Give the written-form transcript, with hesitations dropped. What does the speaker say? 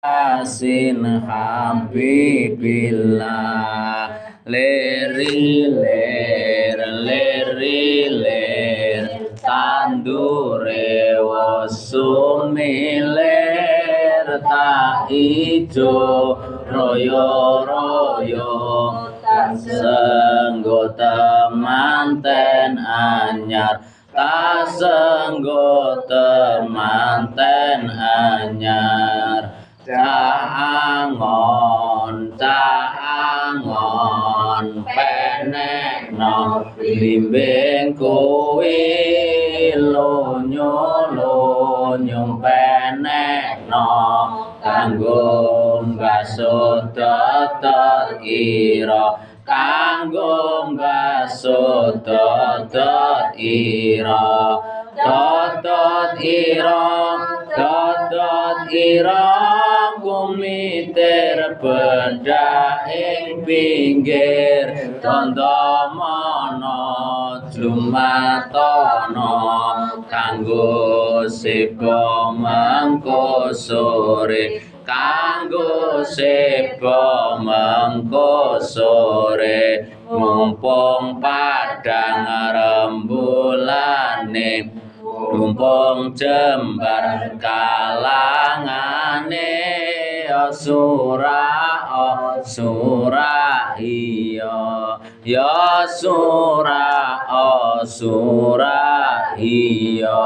Yasin Habibillah leri ler leri ler tandure wosumiler ta ijo royo royo senggo temanten anyar ta senggo temanten anyar Caangon caangon penekno blimbing kuwi lonyo lonyo penekno kanggo mbasuh dodot ira kanggo mbasuh dodot ira dodot ira dodot ira kumitir bedhak ing pinggir tandamana jlumatana kanggo seba mengko sore kanggo seba mengko sore mumpung padhang rembulane mumpung jembar kalangane surah surah iya ya surah surah iya.